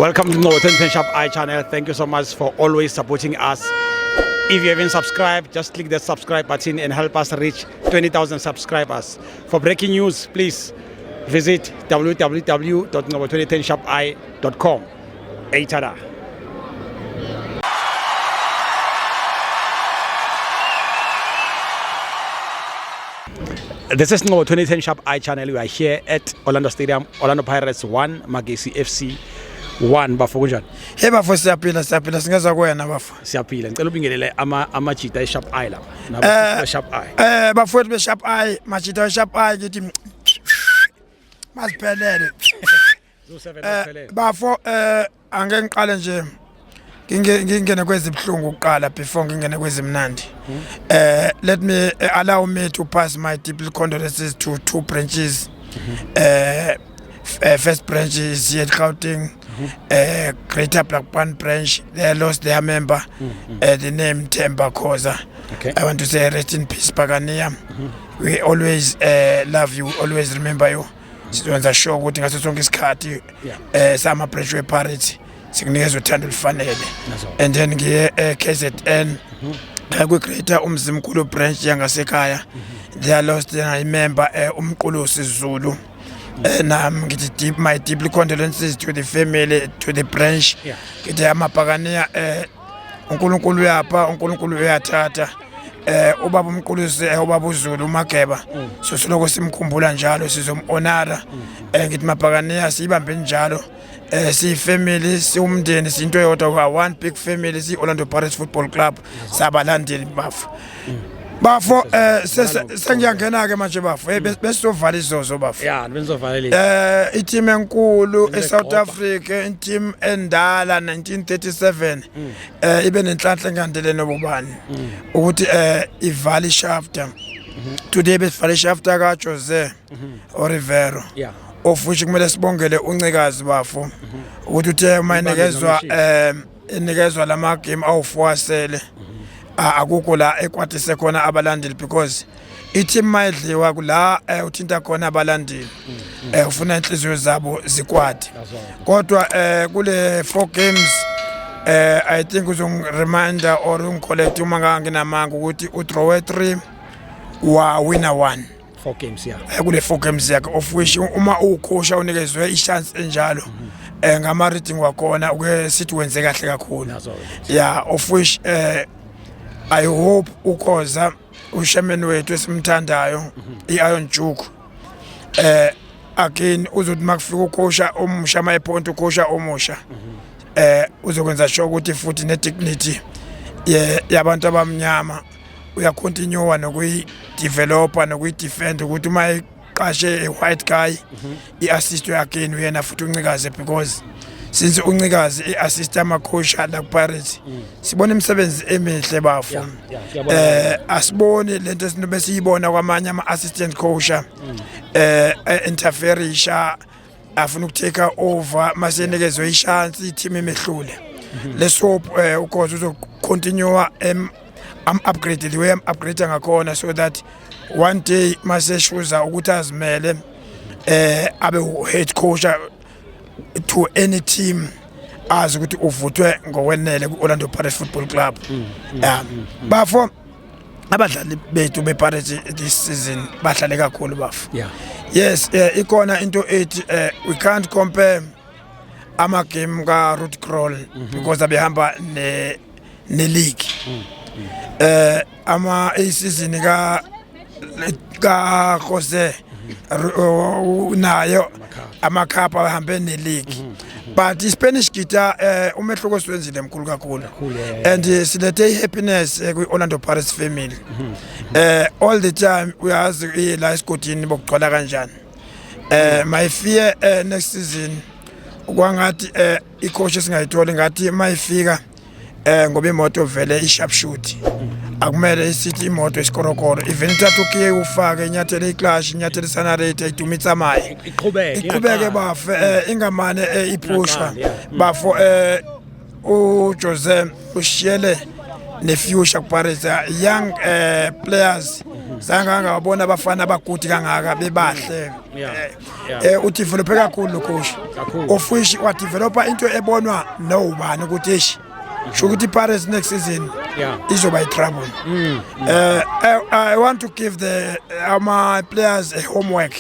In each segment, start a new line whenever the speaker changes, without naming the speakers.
Welcome to Ngcobo 10 Sharp Eye channel. Thank you so much for always supporting us. If you haven't subscribed, just click the subscribe button and help us reach 20,000 subscribers. For breaking news, please visit www.ngcobo2010sharpeye.com. Eitada. This is Ngcobo 2010 Sharp Eye channel. We are here at Orlando Stadium, Orlando Pirates 1, Magesi FC 1. Bafo, kunjani?
Hey bafo, siyaphila, siyaphila, singezwa kuwena bafo.
Siyaphila. Ngicela ubingelele amajita e-Sharp Eye lapha. Nabo Sharp Eye.
Bafowethu be-Sharp Eye, majita we-Sharp Eye, ngithi maziphelele. Bafo, angeke ngiqale nje ngingene kwezibhlungu kuqala before ngingene kwezimnandi. Let me allow me to pass my deep condolences to two branches. First branch is here at Gauteng, Greater Blackburn branch. They lost their member, the name Themba Khoza. I want to say rest in peace, Pagania. We always love you, always remember you. Sizokwenza sure ukuthi ngaso sonke isikhathi sama branch we-Pirates sikunikeza uthando olufanele. And then ngiye KZN, kwi-Greater Umzimkhulu branch yangasekhaya. They lost a member, uMqulusi Zulu. Nami ngithi my deep condolences to the family, to the branch. Ngithi amabhakaniya, uNkulunkulu uyapha, uNkulunkulu uyathatha. Ubaba uMqulusi, ubaba uZulu uMageba, so siloko simkhumbula njalo, sizom-honora. Ngithi mabhakaniya, siyibambe njalo. Siyi-family, siwumndeni, siyinto eyodwa, we are one big family, siyi-Orlando Pirates Football Club, sabalandeli bafo. Bafo, sengiyangena ke manje bafo. Hey, besizovala izozo bafo.
Yeah, benizovalelisa.
I-team enkulu eSouth
Benizoqopha.
Africa, i-team endala 1937, ibe nenhlanhla engandele nobubani ukuthi ivale i-chapter. Today besivale i-chapter ka Jose Oliveira. Of which kumele sibongele uNcikazi bafo ukuthi uthe uma inikezwa inikezwa lama game awu4 asele, akukho la ekwatise khona abalandeli, because i-team mayidliwa kula uthinta khona abalandeli, ufuna inhliziyo zabo zikwade. Kodwa kule 4 games, I think uzongireminder or ungicollect uma nganginamanga ukuthi udraw 3 wa winner 1.
4 games, yeah.
Kule 4 games yakhe, of which uma ucoach unikezwe i-chance enjalo, ngama reading wakhona uke sithi wenze kahle kakhulu. Yeah, of which I hope uKhoza ushaman wethu esimthandayo, iIron Duke, again uzothi makufika ucoach omusha, mayephonta ucoach omusha, uzokwenza sure ukuthi futhi ne dignity yabantu abamnyama uyacontinue nokuyi-developer nokuyi-defend, ukuthi uma eqashe a white guy, i-assist again uyena futhi uNcikazi, because since uNcikazi i-assist ama-coach la ku-Pirates, sibona imisebenzi emihle bafo.
Yeah, siyabona.
Asiboni lento esinobe siyibona kwamanye ama-assistant coach, interferisha, afuna ukutake over masenikezwe i-chance, i-team emehlule. Let's hope uKhoza uzocontinue am upgrade the way am upgrade ngakhona, so that one day maseshuza ukuthi azimele, abe head coach to any team, azi ukuthi uvuthwe ngokwenele ku-Orlando Pirates Football Club. Yeah, bafo, abadlali bethu be-Pirates this season bahlale kakhulu bafo. Yes, ikhona into ethi we can't compare ama game ka Ruud Krol because abehamba ne league. Ama season ka Jose nayo ama cup ahambe ne league, but iSpanish guitar, umehluko siwenzile mkhulu kakhulu. And silethe ihappiness kwi Orlando Pirates family all the time. Uyazi la esigodini bokugcwala kanjani. My fear, next season kwangathi icoach esingayitholi ngathi mayifika, ngoba imoto vele i-sharp shoot, akumele isithi imoto isikorokoro, even ithatha ukiye ufake inyathele iclash, inyathele isanarate, iduma itsamaye.
Iqhubeke.
Iqhubeke bafe, ingamane iphushwa.
Ingaqali, yeah.
Bafo, uJose ushiyele ne-future kuPirates, young players. Zange ngabona abafana abagude kangaka bebahle. Udevelope kakhulu lo coach.
Kakhulu.
Of which wadevelopa into ebonwa nobani ukuthi eish, sho ukuthi Pirates next season izoba i-trouble. I want to give the ama players a homework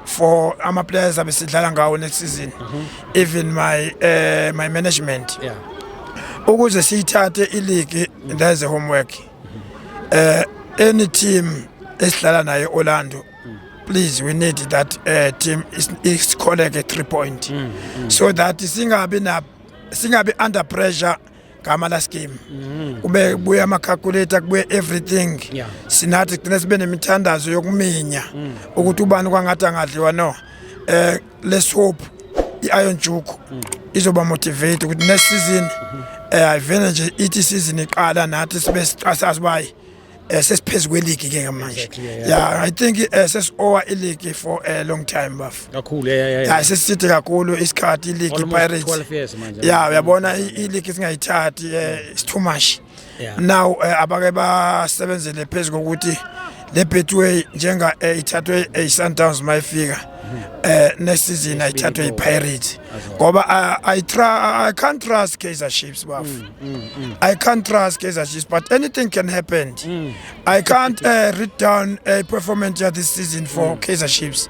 for ama players abesidlala ngawo next season, even my management, ukuze siyithathe ileague. There's a homework. Any team esidlala nayo, Orlando, please, we need that team is collect a 3 point so that singabi under pressure ngama last game, kube kubuya ama calculator, kubuye everything. Sinathi gcina sibe nemithandazo yokuminya ukuthi ubani kwangathi angadliwa. No, let's hope i-Iron Duke izoba motivate ukuthi next season ayivele nje ithi season iqala nathi sibe siqasazi bayi sesiphezulu kweleague ke manje. Yeah, I think sesi-owa ileague for a long time, baf.
Kakhulu, yeah.
Yeah, seside kakhulu isikhathi ileague
Almost
Pirates.
12 years manje.
Yeah, uyabona ileague singayithathi, it's too much. Now abake basebenzele phezulu kokuthi le Betway njenga ithathwe i-Sundowns, mayifika next season ayithathwe i-Pirates, ngoba I can't trust Kaizer Chiefs, baf. I can't trust Kaizer Chiefs, but anything can happen. I can't read down a performance ya this season for Kaizer Chiefs.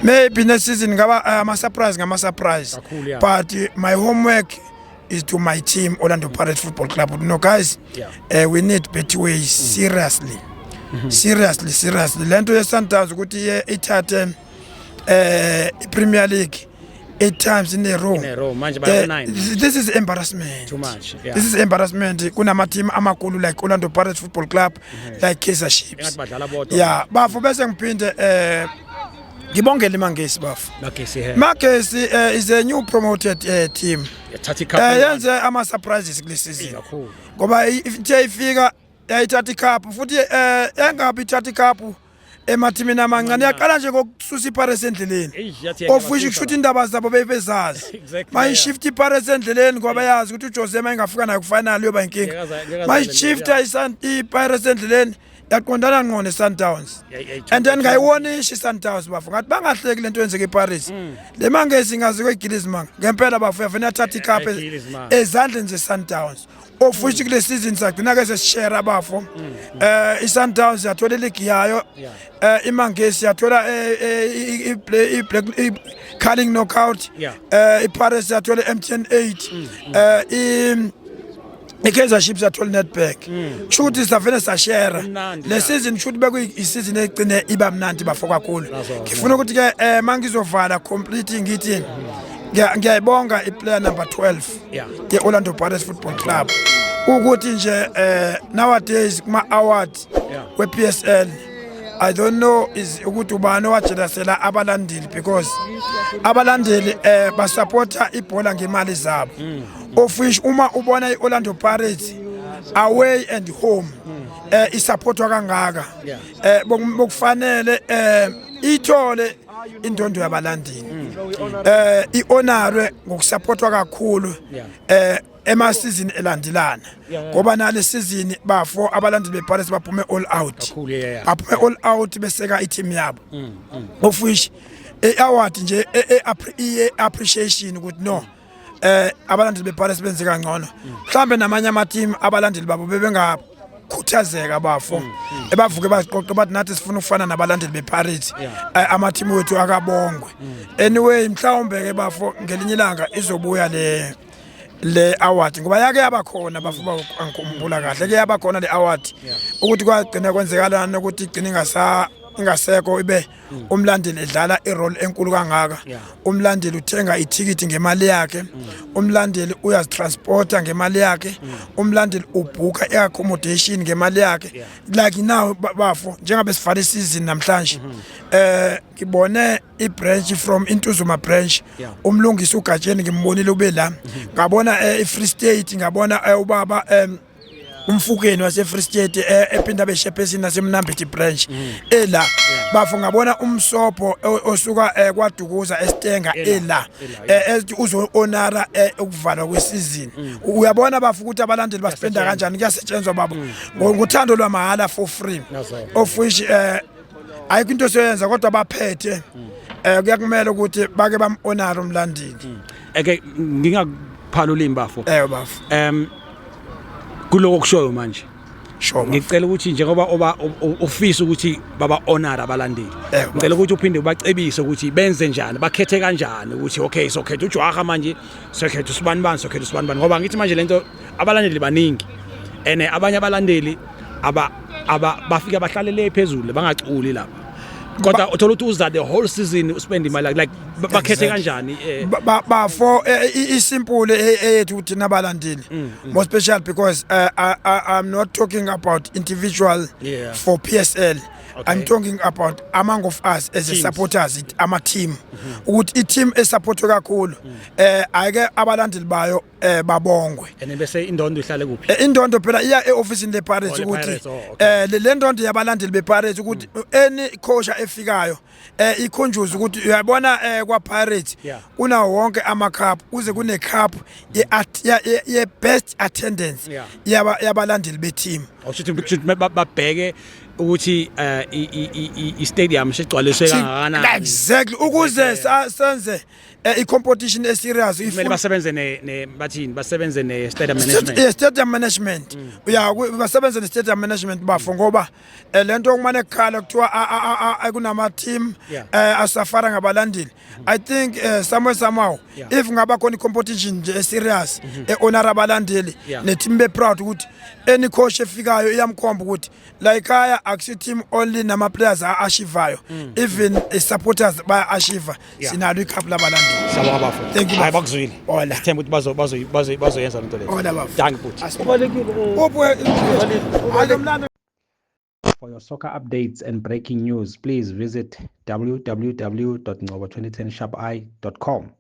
Maybe next season ngaba ama surprise ngama surprise.
Kakhulu, yeah.
But my homework is to my team, Orlando Pirates Football Club. No, guys, we need Betway seriously. Seriously, seriously. Lento ye Sundowns ukuthi iye ithathe i-Premier League eight times in a row.
In a row, manje baya nine.
This is embarrassment.
Too much, yeah.
This is embarrassment. Kunama team amakhulu like Orlando Pirates Football Club, like Kaizer Chiefs.
Engathi badlala bodwa.
Yeah, bafo, bese ngiphinde ngibongele iMangesi, bafo.
Magesi he.
Magesi is a new promoted team.
Yathatha icup.
Yenze ama surprises kule season.
Kakhulu.
Ngoba ithe ifika yayithatha icup futhi yangabi ithatha icup emathimini amancane, yaqala nje ngokususa iPirates endleleni.
Eish, yathi
Of which kusho ukuthi indaba zabo bebezazi. Mayishift iPirates endleleni ngoba yazi ukuthi uJose mayingafika nayo kufinal yoba inkinga.
Ngeke
Mayishifta iPirates endleleni, yaqondana ngqo neSundowns. And then ngayiwonisha iSundowns, bafo, ngathi bangahleki lento yenzeka eParis. Le Mangesi ingazi kwegilizi manga ngempela, bafo, yavena yathatha icup
Ayigilizi manga.
ezandleni ze-Sundowns, of which kule season sagcina ke sesishare, bafo. I-Sundowns yathola ileague yayo, iMangesi yathola i-Black i-Carling Knockout, iPirates yathola i-MTN 8, i-Kaizer Chiefs yathola i-Nedbank. Kusho ukuthi savele sashare
Kumnandi,
le season. Kusho ukuthi bekuyi-season egcine iba mnandi, bafo, kakhulu.
Nazo,
Ngifuna ukuthi ke mangizovala complete ngithi ngiyayibonga i-player number 12 ye-Orlando Pirates Football Club, ukuthi nje nowadays kuma awards we-PSL, I don't know is ukuthi ubani owajelasela abalandeli, because abalandeli basupporta ibhola ngemali zabo, of which uma ubona i-Orlando Pirates away and home isupportwa kangaka, bokufanele ithole indondo yabalandeli, i-honorwe ngokusupportwa kakhulu ema season elandelana, ngoba nale season, bafo, abalandeli bePirates baphume all out.
Kakhulu, yeah.
Baphume all out beseka i-team yabo, of which i-award nje i-appreciation ukuthi no, abalandeli bePirates benze kangcono. Mhlambe namanye ama team abalandeli babo bebengakhuthazeka, bafo, ebavuke baziqoqe bathi nathi sifuna ukufana nabalandeli bePirates. Ama team wethu akabongwe. Anyway, mhlawumbe ke, bafo, ngelinye ilanga izobuya le award, ngoba yake yaba khona, bafo, angikhumbula kahle ke yaba khona le award. Ukuthi kwagcina kwenzekalani ukuthi igcine ingasekho, ibe umlandeli edlala irole enkulu kangaka? Umlandeli uthenga ithikithi ngemali yakhe, umlandeli uyazitransporta ngemali yakhe, umlandeli ubhuka i-accommodation ngemali yakhe. Like now, bafo, njengabe sivale isizini namhlanje, ngibone i-branch from Intuzuma branch, umlungisi uGatsheni ngimbonile ube la, ngabona i-Free State, ngabona ubaba Umfukeni wase Free State, ephinda beshephesini naseMnambithi branch ela bafo. Ngabona umsobho osuka kwaDukuza eStenga ela ethi uzo honora ukuvalwa kwesizini. Uyabona bafo ukuthi abalandeli baspenda kanjani? Kuyasetshenzwa babo ngothando lwamahhala, for free, of which ayikho into esiyoyenza, kodwa baphethe kuyakumele ukuthi bake bam-honor umlandeli.
Eke ngingakuphala ulimi, bafo.
Eh, bafo.
Kuloko kushoyo manje,
Sure, bafo.
Ngicela ukuthi njengoba oba ufisa ukuthi baba honor abalandeli, ngicela ukuthi uphinde ubacebise ukuthi benze njani, bakhethe kanjani ukuthi okay, sokhetha uJwaha manje, sokhetha usibani bani, sokhetha usibani bani, ngoba ngithi manje lento abalandeli baningi and abanye abalandeli aba bafika bahlalele phezulu, bangaculi lapha, kodwa uthola ukuthi uza the whole season uspend imali, like bakhethe kanjani?
Bafo, isimple eyethu thina abalandeli, more special because I'm not talking about individual for PSL. I'm talking about among of us as a
Teams.
supporters, ama team, ukuthi i team esupportwe kakhulu ayike abalandeli bayo babongwe.
And bese indondo ihlale kuphi?
Indondo phela iya e-ofisini le-Pirates
Oh, le
ukuthi
Pirates, oh, okay.
Le ndondo yabalandeli be-Pirates, ukuthi any coach efikayo ikhunjuze ukuthi uyabona kwa Pirates kunawo wonke ama cup, kuze kune cup ye best attendance yabalandeli be team.
Awushuthi kushuthi babheke ukuthi i-stadium sigcwaliswe kangakanani.
Exactly, ukuze senze i-competition e-serious.
Kumele basebenze ne bathini, basebenze ne stadium management.
Yeah, stadium management, ya, basebenze ne-stadium management bafo, ngoba lento okumane kukhala kuthiwa kunama team asafara ngabalandeli, I think somewhere somehow if ngaba khona i-competition nje e-serious e-honor abalandeli ne-team be proud ukuthi any coach efikayo iyamkhomba ukuthi la ekhaya akusi team only, nama players a-achievayo, even supporters baya-achieva. Sinalo icup labalandeli.
Siyabonga, bafo.
Thank you,
Hayi,
bafo.
bakuzwile.
Hola.
Sithemba ukuthi bazoyenza lento leyo.
Hola, bafo.
Dankie, bhuti.
Upwe hayi mlando.
For your soccer updates and breaking news, please visit www.ngobo2010sharpi.com.